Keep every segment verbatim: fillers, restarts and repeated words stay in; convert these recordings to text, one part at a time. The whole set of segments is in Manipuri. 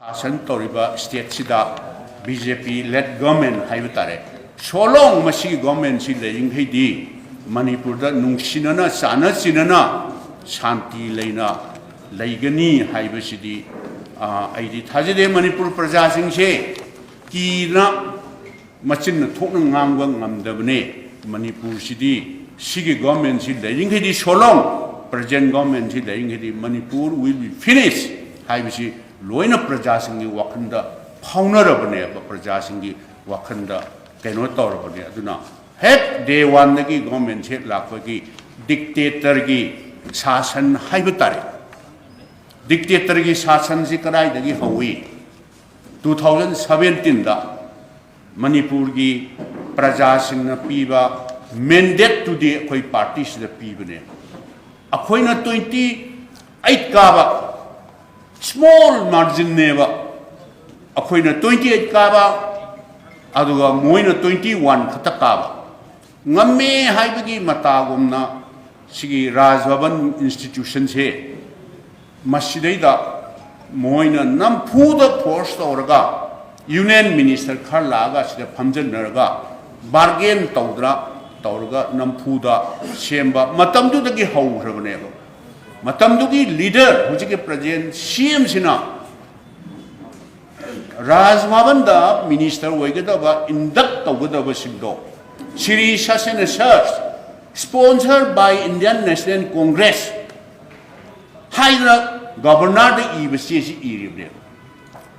ꯁꯥꯁꯟ ꯇꯧꯔꯤꯕ ꯁ꯭ꯇꯦꯠꯁꯤꯗ ꯕꯤ ꯖꯦ ꯄꯤ ꯂꯦꯗ ꯒꯣꯔꯃꯦꯟ ꯍꯥꯏꯕ ꯇꯥꯔꯦ, ꯁꯣꯂꯣꯡ ꯃꯁꯤꯒꯤ ꯒꯣꯔꯃꯦꯟꯁꯤ ꯂꯩꯔꯤꯡꯈꯩꯗꯤ ꯃꯅꯤꯄꯨꯔꯗ ꯅꯨꯡꯁꯤꯅꯅ ꯆꯥꯟꯅ ꯆꯤꯟꯅꯅ ꯁꯥꯟꯇꯤ ꯂꯩꯅ ꯂꯩꯒꯅꯤ ꯍꯥꯏꯕꯁꯤꯗꯤ, ꯑ, ꯑꯩꯗꯤ ꯊꯥꯖꯗꯦ꯫ ꯃꯅꯤꯄꯨꯔ ꯄ꯭ꯔꯖꯥꯁꯤꯡꯁꯦ ꯀꯤꯅ ꯃꯆꯤꯟꯅ ꯊꯣꯛꯅ ꯉꯥꯡꯕ ꯉꯝꯗꯕꯅꯦ꯫ ꯃꯅꯤꯄꯨꯔꯁꯤꯗꯤ ꯁꯤꯒꯤ ꯒꯣꯔꯃꯦꯟꯁꯤ ꯂꯩꯔꯤꯡꯈꯩꯗꯤ, ꯁꯣꯂꯣꯡ ꯄ꯭ꯔꯖꯦꯟ ꯒꯣꯔꯃꯦꯟꯁꯤ ꯂꯩꯔꯤꯡꯈꯩꯗꯤ, ꯃꯅꯤꯄꯨꯔ will be finish ꯍꯥꯏꯕꯁꯤ ꯂꯣꯏꯅ ꯄ꯭ꯔꯖꯥꯁꯤꯡꯒꯤ ꯋꯥꯈꯜꯗ ꯐꯥꯎꯅꯔꯕꯅꯦꯕ, ꯄ꯭ꯔꯖꯥꯁꯤꯡꯒꯤ ꯋꯥꯈꯜꯗ ꯀꯩꯅꯣ ꯇꯧꯔꯕꯅꯦ꯫ ꯑꯗꯨꯅ ꯍꯦꯛ ꯗꯦ ꯋꯥꯟꯗꯒꯤ ꯒꯣꯔꯃꯦꯟꯁꯤ ꯍꯦꯛ ꯂꯥꯛꯄꯒꯤ ꯗꯤꯛꯇꯦꯇꯔꯒꯤ ꯁꯥꯁꯟ ꯍꯥꯏꯕ ꯇꯥꯔꯦ꯫ ꯗꯤꯛꯇꯦꯇꯔꯒꯤ ꯁꯥꯁꯟꯁꯤ ꯀꯗꯥꯏꯗꯒꯤ ꯍꯧꯏ? ꯇꯨ ꯊꯥꯎꯖꯟ ꯁꯕꯦꯟꯇꯤꯟꯗ ꯃꯅꯤꯄꯨꯔꯒꯤ ꯄ꯭ꯔꯖꯥꯁꯤꯡꯅ ꯄꯤꯕ ꯃꯦꯟꯗꯦꯠꯇꯨꯗꯤ ꯑꯩꯈꯣꯏ ꯄꯥꯔꯇꯤꯁꯤꯗ ꯄꯤꯕꯅꯦ꯫ ꯑꯩꯈꯣꯏꯅ ꯇ꯭ꯋꯦꯟꯇꯤ ꯑꯩꯠ ꯀꯥꯕ, ꯁ꯭ꯃꯣꯜ ꯃꯥꯔꯖꯤꯟꯅꯦꯕ꯫ ꯑꯩꯈꯣꯏꯅ ꯇ꯭ꯋꯦꯟꯇꯤ ꯑꯩꯠ ꯀꯥꯕ, ꯑꯗꯨꯒ ꯃꯣꯏꯅ ꯇ꯭ꯋꯦꯟꯇꯤ ꯋꯥꯟ ꯈꯛꯇ ꯀꯥꯕ꯫ ꯉꯝꯃꯦ ꯍꯥꯏꯕꯒꯤ ꯃꯇꯥꯒꯨꯝꯅ ꯁꯤꯒꯤ ꯔꯥꯖ ꯚꯕꯟ ꯏꯟꯁꯇꯤꯇ꯭ꯌꯨꯁꯟꯁꯦ ꯃꯁꯤꯗꯩꯗ ꯃꯣꯏꯅ ꯅꯝꯐꯨꯗ ꯐꯣꯔꯁ ꯇꯧꯔꯒ ꯌꯨꯅꯤꯌꯟ ꯃꯤꯅꯤꯁꯇꯔ ꯈꯔ ꯂꯥꯛꯑꯒ ꯁꯤꯗ ꯐꯝꯖꯤꯟꯅꯔꯒ ꯕꯥꯔꯒꯦꯟ ꯇꯧꯗꯅ ꯇꯧꯔꯒ ꯅꯝꯐꯨꯗ ꯁꯦꯝꯕ ꯃꯇꯝꯗꯨꯗꯒꯤ ꯍꯧꯈ꯭ꯔꯕꯅꯦꯕ꯫ ꯃꯇꯝꯗꯨꯒꯤ ꯂꯤꯗꯔ, ꯍꯧꯖꯤꯛꯀꯤ ꯄ꯭ꯔꯖꯦꯟ ꯁꯤ ꯑꯦꯝꯁꯤꯅ ꯔꯥꯖ ꯚꯕꯟꯗ ꯃꯤꯅꯤꯁꯇꯔ ꯑꯣꯏꯒꯗꯕ, ꯏꯟꯗꯛ ꯇꯧꯒꯗꯕꯁꯤꯡꯗꯣ, ꯁ꯭ꯔꯤ ꯁꯁꯅ ꯁꯔꯁ, sponsored by Indian National Congress ꯍꯥꯏꯗꯅ ꯒꯕꯔꯅꯔꯗ ꯏꯕ ꯆꯦꯁꯤ ꯏꯔꯤꯕꯅꯦꯕ꯫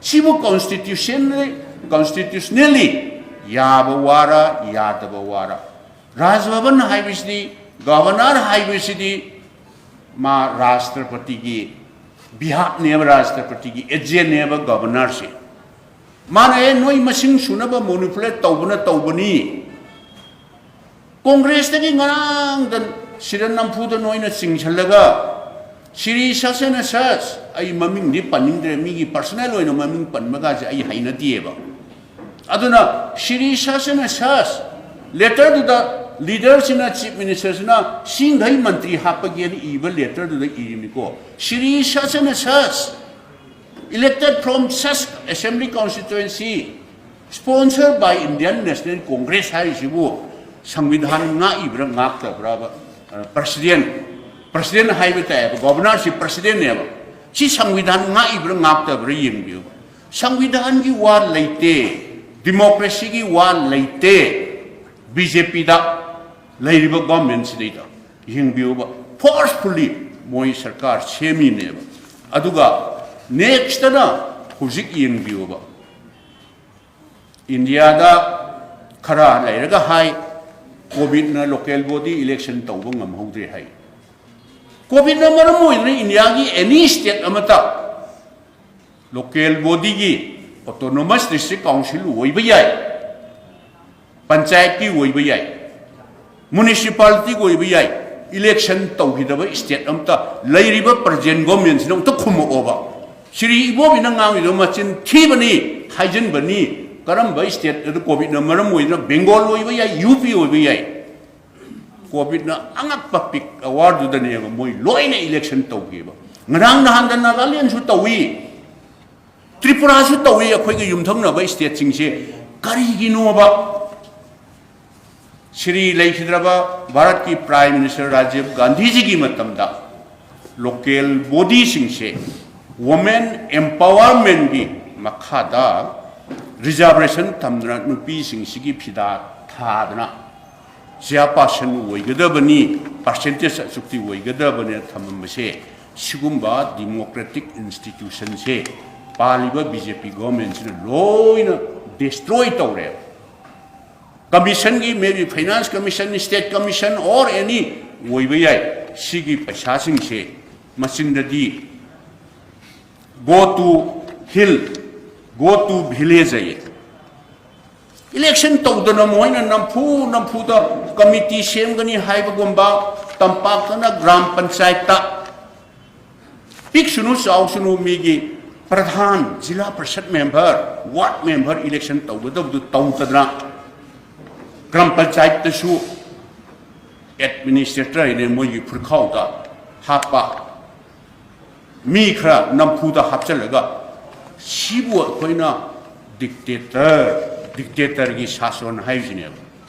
ꯁꯤꯕꯨ ꯀꯣꯟꯁꯇꯤꯇ꯭ꯌꯨꯁꯟ, ꯀꯣꯟꯁꯇꯤꯇ꯭ꯌꯨꯁꯅꯦꯜꯂꯤ ꯌꯥꯕ ꯋꯥꯔ, ꯌꯥꯗꯕ ꯋꯥꯔ? ꯔꯥꯖ ꯚꯕꯟ ꯍꯥꯏꯕꯁꯤꯗꯤ, ꯒꯕꯔꯅꯔ ꯍꯥꯏꯕꯁꯤꯗꯤ ꯃꯥ ꯔꯥꯁꯇ꯭ꯔꯄꯇꯤꯒꯤ ꯕꯤꯍꯥꯞꯅꯦꯕ, ꯔꯥꯁꯇ꯭ꯔꯄꯇꯤꯒꯤ ꯑꯦꯖꯦꯟꯅꯦꯕ ꯒꯕꯔꯅꯔꯁꯦ꯫ ꯃꯥꯅ, "ꯑꯦ, ꯅꯣꯏ ꯃꯁꯤꯡ ꯁꯨꯅꯕ ꯃꯣꯅꯤꯄꯨꯂꯦꯠ ꯇꯧꯕꯅ ꯇꯧꯕꯅꯤ"꯫ ꯀꯣꯡꯒ꯭ꯔꯦꯁꯇꯒꯤ ꯉꯔꯥꯡꯗ ꯁꯤꯗ ꯅꯝꯐꯨꯗ ꯅꯣꯏꯅ ꯆꯤꯡꯁꯤꯜꯂꯒ, ꯁ꯭ꯔꯤ ꯁꯁꯅ ꯁꯁ, ꯑꯩ ꯃꯃꯤꯡꯗꯤ ꯄꯟꯅꯤꯡꯗ꯭ꯔꯦ, ꯃꯤꯒꯤ ꯄꯔꯁꯅꯦꯜ ꯑꯣꯏꯅ ꯃꯃꯤꯡ ꯄꯟꯕꯒꯥꯁꯦ ꯑꯩ ꯍꯩꯅꯗꯦꯕ꯫ ꯑꯗꯨꯅ ꯁ꯭ꯔꯤ ꯁꯁꯅ ꯁꯁ ꯂꯦꯇꯔꯗꯨꯗ ꯂꯤꯗꯔꯁꯤꯅ, ꯆꯤꯐ ꯃꯤꯅꯤꯁꯇꯔꯁꯤꯅ ꯁꯤꯡꯈꯩ ꯃꯟꯇ꯭ꯔꯤ ꯍꯥꯞꯄꯒꯦꯅ ꯏꯕ ꯂꯦꯇꯔꯗꯨꯗ ꯏꯔꯤꯕꯅꯤꯀꯣ, ꯁ꯭ꯔꯤ ꯁꯁꯅ ꯁꯁ꯫ Elected from such assembly constituency, sponsored by Indian National Congress ꯍꯥꯏꯔꯤꯁꯤꯕꯨ ꯁꯪꯕꯤꯙꯥꯟ ꯉꯥꯛꯏꯕ꯭ꯔꯥ ꯉꯥꯛꯇꯕ꯭ꯔꯥꯕ? ꯄ꯭ꯔꯁꯤꯗꯦꯟ, ꯄ꯭ꯔꯁꯤꯗꯦꯟ ꯍꯥꯏꯕ ꯇꯥꯏꯌꯦꯕ, ꯒꯣꯕꯔꯅꯔꯁꯤ ꯄ꯭ꯔꯁꯤꯗꯦꯟꯅꯦꯕ꯫ ꯁꯤ ꯁꯪꯕꯤꯙꯥꯟ ꯉꯥꯛꯏꯕ꯭ꯔꯥ ꯉꯥꯛꯇꯕ꯭ꯔꯥ ꯌꯦꯡꯕꯤꯌꯨ꯫ ꯁꯪꯕꯤꯙꯥꯟꯒꯤ ꯋꯥ ꯂꯩꯇꯦ, ꯗꯤꯃꯣꯀ꯭ꯔꯦꯁꯤꯒꯤ ꯋꯥ ꯂꯩꯇꯦ꯫ ꯕꯤ ꯖꯦ ꯄꯤꯗ ꯂꯩꯔꯤꯕ ꯒꯣꯔꯃꯦꯟꯁꯤꯗꯩꯗ ꯌꯦꯡꯕꯤꯌꯨꯕ, ꯐꯣꯔꯁꯐꯨꯜꯂꯤ ꯃꯣꯏ ꯁꯔꯀꯥꯔ ꯁꯦꯝꯃꯤꯅꯦꯕ꯫ ꯑꯗꯨꯒ ꯅꯦꯛꯁꯇꯅ ꯍꯧꯖꯤꯛ ꯌꯦꯡꯕꯤꯌꯨꯕ, ꯏꯟꯗꯤꯌꯥꯗ ꯈꯔ ꯂꯩꯔꯒ ꯍꯥꯏ, ꯀꯣꯚꯤꯗꯅ ꯂꯣꯀꯦꯜ ꯕꯣꯗꯤ ꯏꯂꯦꯛꯁꯟ ꯇꯧꯕ ꯉꯝꯍꯧꯗ꯭ꯔꯦ ꯍꯥꯏ꯫ ꯀꯣꯚꯤꯗꯅ ꯃꯔꯝ ꯑꯣꯏꯗꯨꯅ ꯏꯟꯗꯤꯌꯥꯒꯤ ꯑꯦꯅꯤ ꯁ꯭ꯇꯦꯠ ꯑꯃꯠꯇ ꯂꯣꯀꯦꯜ ꯕꯣꯗꯤꯒꯤ, ꯑꯣꯇꯣꯅꯣꯃꯁ ꯗꯤꯁꯇ꯭ꯔꯤꯛ ꯀꯥꯎꯟꯁꯤꯜ ꯑꯣꯏꯕ ꯌꯥꯏ, ꯄꯟꯆꯥꯌꯠꯀꯤ ꯑꯣꯏꯕ ꯌꯥꯏ, ꯃꯨꯅꯤꯁꯤꯄꯥꯂꯤꯇꯤ ꯑꯣꯏꯕ ꯌꯥꯏ, ꯏꯂꯦꯛꯁꯟ ꯇꯧꯈꯤꯗꯕ ꯁ꯭ꯇꯦꯠ ꯑꯃꯠꯇ ꯂꯩꯔꯤꯕ ꯄ꯭ꯔꯖꯦꯟ ꯒꯣꯔꯃꯦꯟꯁꯤꯅ ꯑꯃꯨꯛꯇ ꯈꯨꯝꯃꯛꯑꯣꯕ꯫ ꯁꯤꯔꯤ ꯏꯕꯣꯕꯤꯅ ꯉꯥꯡꯉꯤꯗꯣ ꯃꯆꯤꯟ ꯊꯤꯕꯅꯤ, ꯍꯥꯏꯖꯤꯟꯕꯅꯤ꯫ ꯀꯔꯝꯕ ꯁ꯭ꯇꯦꯠ ꯑꯗꯨ ꯀꯣꯚꯤꯗꯅ ꯃꯔꯝ ꯑꯣꯏꯗꯨꯅ, ꯕꯦꯡꯒꯣꯜ ꯑꯣꯏꯕ ꯌꯥꯏ, ꯌꯨ ꯄꯤ ꯑꯣꯏꯕ ꯌꯥꯏ, ꯀꯣꯚꯤꯗꯅ ꯑꯉꯛꯄ ꯄꯤꯛ ꯑꯋꯥꯔꯗꯨꯗꯅꯦꯕ ꯃꯣꯏ ꯂꯣꯏꯅ ꯏꯂꯦꯛꯁꯟ ꯇꯧꯈꯤꯕ꯫ ꯉꯔꯥꯡ ꯅꯍꯥꯟꯗ ꯅꯥꯒꯥꯂꯦꯟꯁꯨ ꯇꯧꯏ, ꯇ꯭ꯔꯤꯄꯨꯔꯥꯁꯨ ꯇꯧꯏ, ꯑꯩꯈꯣꯏꯒ ꯌꯨꯝꯊꯪꯅꯕ ꯁ꯭ꯇꯦꯠꯁꯤꯡꯁꯦ꯫ ꯀꯔꯤꯒꯤꯅꯣꯕ? ꯁꯤꯔꯤ ꯂꯩꯈꯤꯗ꯭ꯔꯕ ꯚꯥꯔꯠꯀꯤ ꯄ꯭ꯔꯥꯏꯝ ꯃꯤꯅꯤꯁꯇꯔ ꯔꯥꯖꯤꯕ ꯒꯥꯟꯙꯤꯖꯤꯒꯤ ꯃꯇꯝꯗ ꯂꯣꯀꯦꯜ ꯕꯣꯗꯤꯁꯤꯡꯁꯦ ꯋꯨꯃꯦꯟ ꯑꯦꯝꯄꯥꯋꯔꯃꯦꯟꯒꯤ ꯃꯈꯥꯗ ꯔꯤꯖꯥꯔꯕꯦꯁꯟ ꯊꯝꯗꯅ ꯅꯨꯄꯤꯁꯤꯡꯁꯤꯒꯤ ꯐꯤꯗꯥ ꯊꯥꯗꯅ ꯆꯤꯌꯥꯔꯄꯥꯔꯁꯟ ꯑꯣꯏꯒꯗꯕꯅꯤ, ꯄꯥꯔꯁꯦꯟꯇꯦꯖ ꯑꯁꯨꯛꯇꯤ ꯑꯣꯏꯒꯗꯕꯅꯦꯅ ꯊꯝꯃꯝꯕꯁꯦ, ꯁꯤꯒꯨꯝꯕ ꯗꯤꯃꯣꯀ꯭ꯔꯦꯇꯤꯛ ꯏꯟꯁꯇꯤꯇ꯭ꯌꯨꯁꯟꯁꯦ ꯄꯥꯜꯂꯤꯕ ꯕꯤ ꯖꯦ ꯄꯤ ꯒꯣꯔꯃꯦꯟꯁꯤꯅ ꯂꯣꯏꯅ ꯗꯤꯁꯇ꯭ꯔꯣꯏ ꯇꯧꯔꯦ꯫ ꯀꯃꯤꯁꯟꯒꯤ, maybe finance commission, state commission or any ꯑꯣꯏꯕ ꯌꯥꯏ, ꯁꯤꯒꯤ ꯄꯩꯁꯥꯁꯤꯡꯁꯦ ꯃꯆꯤꯟꯗꯗꯤ "Go to hill, go to village" ꯍꯥꯏꯌꯦ꯫ ꯏꯂꯦꯛꯁꯟ ꯇꯧꯗꯅ ꯃꯣꯏꯅ ꯅꯝꯐꯨ ꯅꯝꯐꯨꯗ ꯀꯃꯤꯇꯤ ꯁꯦꯝꯒꯅꯤ ꯍꯥꯏꯕꯒꯨꯝꯕ, ꯇꯝꯄꯥꯛꯇꯅ ꯒ꯭ꯔꯥꯝ ꯄꯟꯆꯥꯌꯠꯇ, ꯄꯤꯛꯁꯨꯅꯨ ꯆꯥꯎꯁꯨꯅꯨ, ꯃꯤꯒꯤ ꯄ꯭ꯔꯙꯥꯟ, ꯖꯤꯂꯥ ꯄꯔꯤꯁꯠ ꯃꯦꯝꯕꯔ, ꯋꯥꯔꯗ ꯃꯦꯝꯕꯔ ꯏꯂꯦꯛꯁꯟ ꯇꯧꯒꯗꯕꯗꯨ ꯇꯧꯗꯅ, ꯒ꯭ꯔꯥꯝ ꯄꯟꯆꯥꯌꯠꯇꯁꯨ ꯑꯦꯗꯃꯤꯅꯤꯁꯇ꯭ꯔꯦꯇꯔ ꯍꯥꯏꯅ ꯃꯣꯏꯒꯤ ꯐꯨꯔꯈꯥꯎꯗ ꯍꯥꯞꯄ, ꯃꯤ ꯈꯔ ꯅꯝꯐꯨꯗ ꯍꯥꯞꯆꯤꯜꯂꯒ ꯁꯤꯕꯨ ꯑꯩꯈꯣꯏꯅ ꯗꯤꯛꯇꯦꯇꯔ, ꯗꯤꯛꯇꯦꯇꯔꯒꯤ ꯁꯥꯁꯣꯟ ꯍꯥꯏꯔꯤꯁꯤꯅꯦꯕ꯫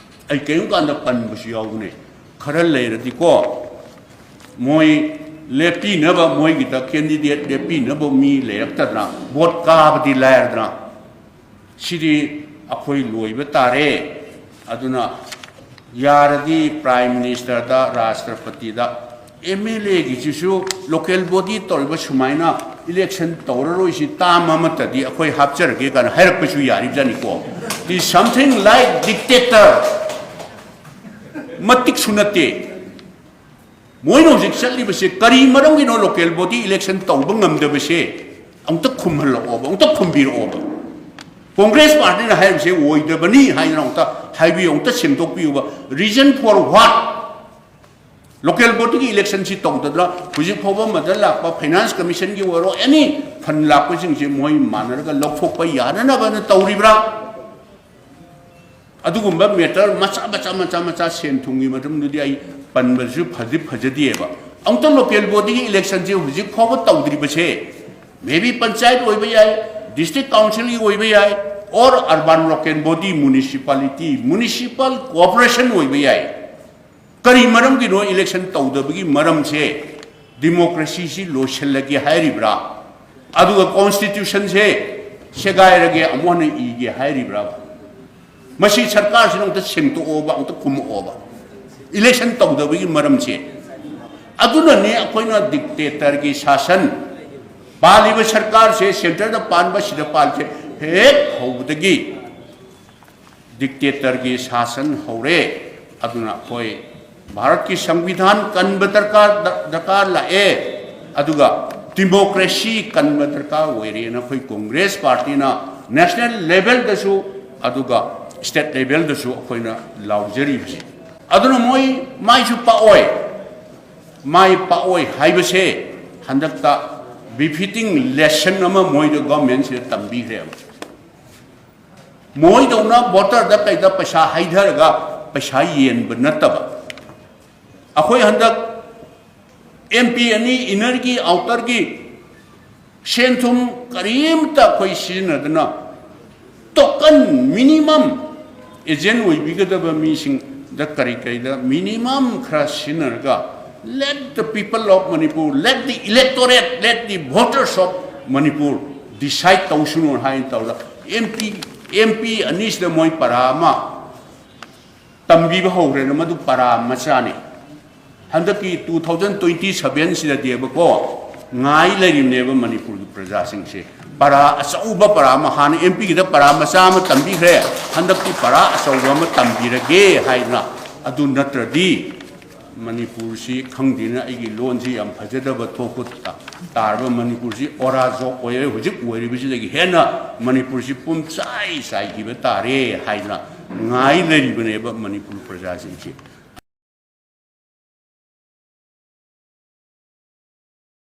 ꯑꯩ ꯀꯔꯤꯒꯨꯝꯕ ꯀꯥꯟꯗ ꯄꯟꯕꯁꯨ ꯌꯥꯎꯕꯅꯦ꯫ ꯈꯔ ꯂꯩꯔꯗꯤꯀꯣ, ꯃꯣꯏ ꯂꯦꯞꯄꯤꯅꯕ, ꯃꯣꯏꯒꯤꯗ ꯀꯦꯟꯗꯤꯗꯦꯠ ꯂꯦꯞꯄꯤꯅꯕ ꯃꯤ ꯂꯩꯔꯛꯇꯗꯅ, ꯚꯣꯠ ꯀꯥꯕꯗꯤ ꯂꯥꯏꯔꯗꯅ, ꯁꯤꯗꯤ ꯑꯩꯈꯣꯏ ꯂꯣꯏꯕ ꯇꯥꯔꯦ꯫ ꯑꯗꯨꯅ ꯌꯥꯔꯗꯤ ꯄ꯭ꯔꯥꯏꯝ ꯃꯤꯅꯤꯁꯇꯔꯗ, ꯔꯥꯁꯇ꯭ꯔꯄꯇꯤꯗ, ꯑꯦꯝ ꯑꯦꯜ ꯑꯦꯒꯤꯁꯤꯁꯨ ꯂꯣꯀꯦꯜ ꯕꯣꯗꯤ ꯇꯧꯔꯤꯕ ꯁꯨꯃꯥꯏꯅ ꯏꯂꯦꯛꯁꯟ ꯇꯧꯔꯔꯣꯏꯁꯤ, ꯇꯥꯝ ꯑꯃꯠꯇꯗꯤ ꯑꯩꯈꯣꯏ ꯍꯥꯞꯆꯔꯒꯦ ꯀꯥꯏꯅ ꯍꯥꯏꯔꯛꯄꯁꯨ ꯌꯥꯔꯤꯕꯖꯥꯠꯅꯤꯀꯣ꯫ Is something like dictator꯫ ꯃꯇꯤꯛꯁꯨ ꯅꯠꯇꯦ꯫ ꯃꯣꯏꯅ ꯍꯧꯖꯤꯛ ꯆꯠꯂꯤꯕꯁꯦ ꯀꯔꯤ ꯃꯔꯝꯒꯤꯅꯣ? ꯂꯣꯀꯦꯜ ꯕꯣꯗꯤ ꯏꯂꯦꯛꯁꯟ ꯇꯧꯕ ꯉꯝꯗꯕꯁꯦ ꯑꯃꯨꯛꯇ ꯈꯨꯝꯍꯜꯂꯛꯑꯣꯕ, ꯑꯃꯨꯛꯇ ꯈꯨꯝꯕꯤꯔꯛꯑꯣꯕ꯫ ꯀꯣꯡꯒ꯭ꯔꯦꯁ ꯄꯥꯔꯇꯤꯅ ꯍꯥꯏꯔꯤꯕꯁꯦ ꯑꯣꯏꯗꯕꯅꯤ ꯍꯥꯏꯗꯅ ꯑꯃꯨꯛꯇ ꯍꯥꯏꯕꯤꯌꯨ, ꯑꯃꯨꯛꯇ ꯁꯦꯝꯗꯣꯛꯄꯤꯌꯨꯕ꯫ Reason for what? ꯂꯣꯀꯦꯜ ꯕꯣꯗꯤꯒꯤ ꯏꯂꯦꯛꯁꯟꯁꯤ ꯇꯧꯗꯗꯅ ꯍꯧꯖꯤꯛ ꯐꯥꯎꯕ ꯃꯗ ꯂꯥꯛꯄ ꯐꯥꯏꯅꯥꯟꯁ ꯀꯃꯤꯁꯟꯒꯤ ꯑꯣꯏꯔꯣ, ꯑꯦꯅꯤ ꯐꯟ ꯂꯥꯛꯄꯁꯤꯡꯁꯦ ꯃꯣꯏ ꯃꯥꯟꯅꯔꯒ ꯂꯧꯊꯣꯛꯄ ꯌꯥꯅꯅꯕꯅ ꯇꯧꯔꯤꯕ꯭ꯔꯥ? ꯑꯗꯨꯒꯨꯝꯕ ꯃꯦꯇꯔ ꯃꯆꯥ ꯃꯆꯥ ꯃꯆꯥ ꯃꯆꯥ, ꯁꯦꯟ ꯊꯨꯝꯒꯤ ꯃꯔꯝꯗꯨꯗꯤ ꯑꯩ ꯄꯟꯕꯁꯨ ꯐꯗꯤ ꯐꯖꯗꯦꯕ꯫ ꯑꯃꯨꯛꯇ ꯂꯣꯀꯦꯜ ꯕꯣꯗꯤꯒꯤ ꯏꯂꯦꯛꯁꯟꯁꯦ ꯍꯧꯖꯤꯛ ꯐꯥꯎꯕ ꯇꯧꯗ꯭ꯔꯤꯕꯁꯦ, maybe ꯄꯟꯆꯥꯌꯠ ꯑꯣꯏꯕ ꯌꯥꯏ, ꯗꯤꯁꯇ꯭ꯔꯤꯛ ꯀꯥꯎꯟꯁꯤꯜꯒꯤ ꯑꯣꯏꯕ ꯌꯥꯏ, or urban local body, municipality, municipal corporation ꯑꯣꯏꯕ ꯌꯥꯏ꯫ ꯀꯔꯤ ꯃꯔꯝꯒꯤꯅꯣ ꯏꯂꯦꯛꯁꯟ ꯇꯧꯗꯕꯒꯤ ꯃꯔꯝꯁꯦ? ꯗꯤꯃꯣꯀ꯭ꯔꯦꯁꯤꯁꯤ ꯂꯣꯏꯁꯤꯜꯂꯒꯦ ꯍꯥꯏꯔꯤꯕ꯭ꯔꯥ? ꯑꯗꯨꯒ ꯀꯣꯟꯁꯇꯤꯇ꯭ꯌꯨꯁꯟꯁꯦ ꯁꯦꯒꯥꯏꯔꯒꯦ, ꯑꯃꯨꯛ ꯍꯟꯅ ꯏꯒꯦ ꯍꯥꯏꯔꯤꯕ꯭ꯔꯥ? ꯃꯁꯤ ꯁꯔꯀꯥꯔꯁꯤꯅ ꯑꯃꯨꯛꯇ ꯁꯦꯡꯗꯣꯛꯑꯣꯕ, ꯑꯃꯨꯛꯇ ꯈꯨꯝꯃꯛꯑꯣꯕ꯫ ꯏꯂꯦꯛꯁꯟ ꯇꯧꯗꯕꯒꯤ ꯃꯔꯝꯁꯦ꯫ ꯑꯗꯨꯅꯅꯦ ꯑꯩꯈꯣꯏꯅ ꯗꯤꯛꯇꯦꯇꯔꯒꯤ ꯁꯥꯁꯟ, ꯄꯥꯜꯂꯤꯕ ꯁꯔꯀꯥꯔꯁꯦ, ꯁꯦꯟꯇꯔꯗ ꯄꯥꯟꯕ, ꯁꯤꯗ ꯄꯥꯜꯂꯤꯁꯦ, ꯍꯦꯛ ꯍꯧꯕꯗꯒꯤ ꯗꯤꯛꯇꯦꯇꯔꯒꯤ ꯁꯥꯁꯟ ꯍꯧꯔꯦ꯫ ꯑꯗꯨꯅ ꯑꯩꯈꯣꯏ ꯚꯥꯔꯠꯀꯤ ꯁꯪꯕꯤꯙꯥꯟ ꯀꯟꯕ ꯗꯔꯀꯥꯔ, ꯗꯔꯀꯥꯔ ꯂꯥꯛꯑꯦ꯫ ꯑꯗꯨꯒ ꯗꯤꯃꯣꯀ꯭ꯔꯦꯁꯤ ꯀꯟꯕ ꯗꯔꯀꯥꯔ ꯑꯣꯏꯔꯦꯅ ꯑꯩꯈꯣꯏ ꯀꯣꯡꯒ꯭ꯔꯦꯁ ꯄꯥꯔꯇꯤꯅ ꯅꯦꯁꯅꯦꯜ ꯂꯦꯚꯦꯜꯗꯁꯨ ꯑꯗꯨꯒ ꯁ꯭ꯇꯦꯠ ꯂꯦꯚꯦꯜꯗꯁꯨ ꯑꯩꯈꯣꯏꯅ ꯂꯥꯎꯖꯔꯤꯕꯁꯦ꯫ ꯑꯗꯨꯅ ꯃꯣꯏ ꯃꯥꯏꯁꯨ ꯄꯥꯛꯑꯣꯏ꯫ ꯃꯥꯏ ꯄꯥꯛꯑꯣꯏ ꯍꯥꯏꯕꯁꯦ ꯍꯟꯗꯛꯇ ꯕꯤꯐꯤꯇꯤꯡ ꯂꯦꯁꯟ ꯑꯃ ꯃꯣꯏꯗ ꯒꯣꯔꯃꯦꯟꯁꯤꯗ ꯇꯝꯕꯤꯈ꯭ꯔꯦꯕ꯫ ꯃꯣꯏꯗꯧꯅ ꯚꯣꯇꯔꯗ ꯀꯩꯗ ꯄꯩꯁꯥ ꯍꯩꯊꯔꯒ ꯄꯩꯁꯥ ꯌꯦꯟꯕ ꯅꯠꯇꯕ꯫ ꯑꯩꯈꯣꯏ ꯍꯟꯗꯛ ꯑꯦꯝ ꯄꯤ ꯑꯅꯤ, ꯏꯟꯅꯔꯒꯤ ꯑꯥꯎꯇꯔꯒꯤ ꯁꯦꯟ ꯊꯨꯝ ꯀꯔꯤꯝꯇ ꯑꯩꯈꯣꯏ ꯁꯤꯖꯤꯟꯅꯗꯅ, token minimum, agent ꯑꯣꯏꯕꯤꯒꯗꯕ ꯃꯤꯁꯤꯡꯗ ꯀꯔꯤ ꯀꯔꯤꯗ minimum ꯈꯔ ꯁꯤꯖꯤꯟꯅꯔꯒ, let the people of Manipur, let the electorate, let the voters of Manipur decide ꯇꯧꯁꯅꯨ ꯍꯥꯏꯅ ꯇꯧꯔꯒ, M P, M P ꯑꯅꯤꯁꯤꯗ ꯃꯣꯏ ꯄꯔꯥ ꯑꯃ ꯇꯝꯕꯤꯕ ꯍꯧꯈ꯭ꯔꯦꯅ, ꯃꯗꯨ ꯄꯔꯥ ꯃꯆꯥꯅꯤ꯫ ꯍꯟꯗꯛꯀꯤ two thousand twenty seven ꯁꯤꯗꯗꯤꯕꯀꯣ, ꯉꯥꯏ ꯂꯩꯔꯤꯕꯅꯦꯕ ꯃꯅꯤꯄꯨꯔꯒꯤ ꯄ꯭ꯔꯖꯥꯁꯤꯡꯁꯦ꯫ ꯄꯔꯥ ꯑꯆꯧꯕ ꯄꯔꯥ ꯑꯃ, ꯍꯥꯟꯅ M P ꯒꯤꯗ ꯄꯔꯥ ꯃꯆꯥ ꯑꯃ ꯇꯝꯕꯤꯈ꯭ꯔꯦ, ꯍꯟꯗꯛꯇꯤ ꯄꯔꯥ ꯑꯆꯧꯕ ꯑꯃ ꯇꯝꯕꯤꯔꯒꯦ ꯍꯥꯏꯅ꯫ ꯑꯗꯨ ꯅꯠꯇ꯭ꯔꯗꯤ ꯃꯅꯤꯄꯨꯔꯁꯤ, ꯈꯪꯗꯦꯅ, ꯑꯩꯒꯤ ꯂꯣꯟꯁꯤ ꯌꯥꯝ ꯐꯖꯗꯕ ꯊꯣꯛꯄ ꯇꯥꯔꯕ, ꯃꯅꯤꯄꯨꯔꯁꯤ ꯑꯣꯔꯥ ꯖꯣꯛ ꯑꯣꯏꯔꯦ꯫ ꯍꯧꯖꯤꯛ ꯑꯣꯏꯔꯤꯕꯁꯤꯗꯒꯤ ꯍꯦꯟꯅ ꯃꯅꯤꯄꯨꯔꯁꯤ ꯄꯨꯝꯆꯥꯏ ꯆꯥꯏꯈꯤꯕ ꯇꯥꯔꯦ ꯍꯥꯏꯗꯅ ꯉꯥꯏ ꯂꯩꯔꯤꯕꯅꯦꯕ ꯃꯅꯤꯄꯨꯔ ꯄ꯭ꯔꯖꯥꯁꯤꯡꯁꯤ꯫